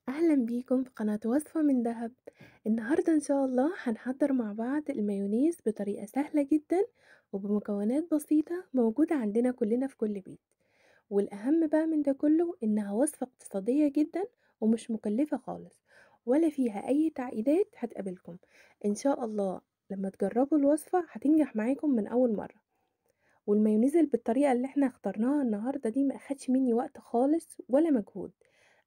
أهلا بيكم في قناة وصفة من ذهب. النهاردة إن شاء الله هنحضر مع بعض المايونيز بطريقة سهلة جدا وبمكونات بسيطة موجودة عندنا كلنا في كل بيت، والأهم بقى من ده كله إنها وصفة اقتصادية جدا ومش مكلفة خالص ولا فيها أي تعقيدات هتقابلكم. إن شاء الله لما تجربوا الوصفة هتنجح معاكم من أول مرة. والمايونيز اللي بالطريقة اللي احنا اخترناها النهاردة دي ما أخدش مني وقت خالص ولا مجهود.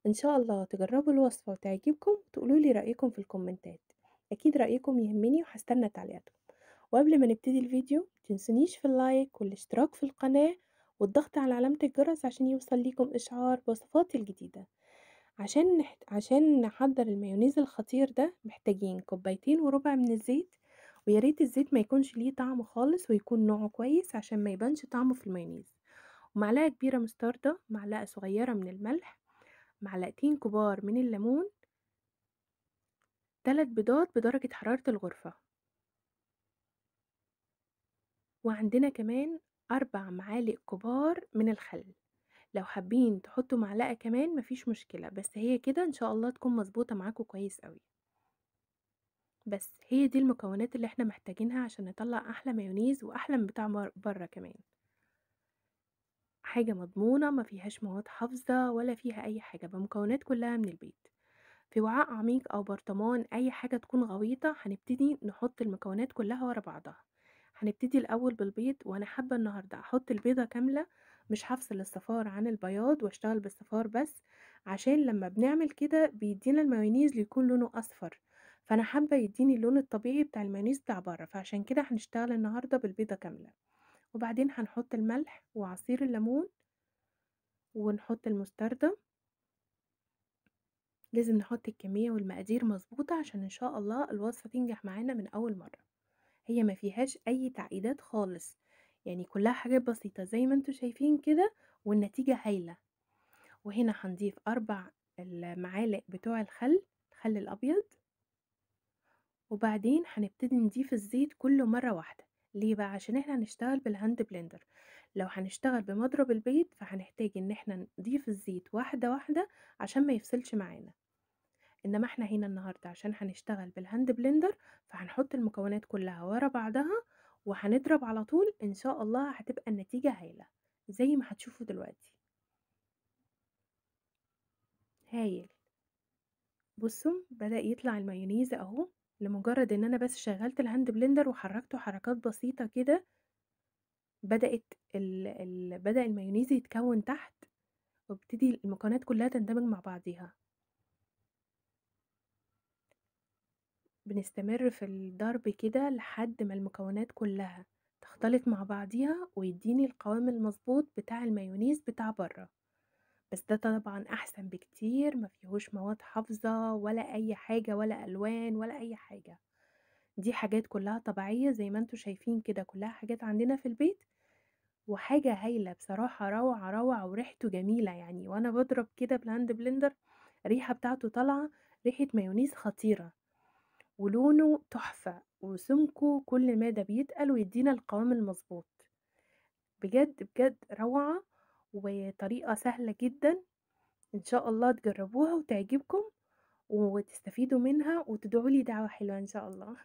إن شاء الله تجربوا الوصفة وتعجبكم وتقولوا لي رأيكم في الكومنتات، أكيد رأيكم يهمني وهستنى تعليقاتكم. وقبل ما نبتدي الفيديو متنسونيش في اللايك والاشتراك في القناة والضغط على علامة الجرس عشان يوصل ليكم إشعار بوصفاتي الجديدة. عشان نحضر المايونيز الخطير ده محتاجين كوبايتين وربع من الزيت، ويا ريت الزيت ما يكونش ليه طعم خالص ويكون نوعه كويس عشان ما يبانش طعمه في المايونيز، ومعلقة كبيرة مستردة، معلقة صغيرة من الملح، معلقتين كبار من الليمون، 3 بيضات بدرجة حرارة الغرفة، وعندنا كمان 4 معالق كبار من الخل. لو حابين تحطوا معلقة كمان مفيش مشكلة، بس هي كده ان شاء الله تكون مظبوطة معاكم كويس قوي. بس هي دي المكونات اللي احنا محتاجينها عشان نطلع احلى مايونيز واحلى من بتاع بره كمان. حاجة مضمونة ما فيهاش مواد حافظة ولا فيها اي حاجة، بمكونات كلها من البيت. في وعاء عميق او برطمان اي حاجة تكون غويطة هنبتدي نحط المكونات كلها ورا بعضها. هنبتدي الاول بالبيض، وانا حابة النهاردة احط البيضة كاملة، مش هفصل الصفار عن البياض واشتغل بالصفار بس، عشان لما بنعمل كده بيدينا المايونيز اللي يكون لونه اصفر، فانا حابة يديني اللون الطبيعي بتاع المايونيز بتاع بره، فعشان كده هنشتغل النهاردة بالبيضة كاملة. وبعدين هنحط الملح وعصير الليمون ونحط المستردة. لازم نحط الكمية والمقادير مظبوطة عشان ان شاء الله الوصفة تنجح معانا من اول مرة. هي ما فيهاش اي تعقيدات خالص، يعني كلها حاجات بسيطة زي ما انتوا شايفين كده، والنتيجة هايلة. وهنا هنضيف 4 المعالق بتوع الخل، الخل الابيض. وبعدين هنبتدي نضيف الزيت كله مرة واحدة. ليه بقى؟ عشان احنا هنشتغل بال hand blender. لو هنشتغل بمضرب البيض فهنحتاج ان احنا نضيف الزيت واحدة واحدة عشان ما يفصلش معانا، انما احنا هنا النهاردة عشان هنشتغل بال hand blender فهنحط المكونات كلها ورا بعضها وهنضرب على طول. ان شاء الله هتبقى النتيجة هايلة زي ما هتشوفوا دلوقتي. هايل. بصوا بدأ يطلع المايونيز اهو، لمجرد ان انا بس شغلت ال hand blender وحركته حركات بسيطة كده بدأ المايونيز يتكون تحت، وابتدي المكونات كلها تندمج مع بعضيها. بنستمر في الضرب كده لحد ما المكونات كلها تختلط مع بعضيها ويديني القوام المظبوط بتاع المايونيز بتاع بره. بس ده طبعا احسن بكتير، ما فيهوش مواد حافظة ولا اي حاجة ولا الوان ولا اي حاجة، دي حاجات كلها طبيعية زي ما انتوا شايفين كده، كلها حاجات عندنا في البيت، وحاجة هايلة بصراحة، روعة روعة، وريحته جميلة يعني. وانا بضرب كده بال hand blender الريحة بتاعته طالعة ريحة مايونيز خطيرة، ولونه تحفة، وسمكه كل ما ده بيتقل ويدينا القوام المظبوط. بجد بجد روعة، وطريقة سهلة جدا. ان شاء الله تجربوها وتعجبكم وتستفيدوا منها وتدعوا لي دعوة حلوة ان شاء الله.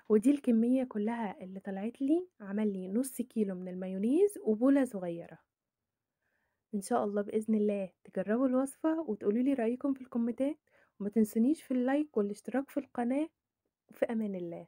ودي الكمية كلها اللي طلعت لي، عمل لي نص كيلو من المايونيز وبولة صغيرة. ان شاء الله بإذن الله تجربوا الوصفة وتقولوا لي رأيكم في الكومنتات، وما تنسونيش في اللايك والاشتراك في القناة. وفي امان الله.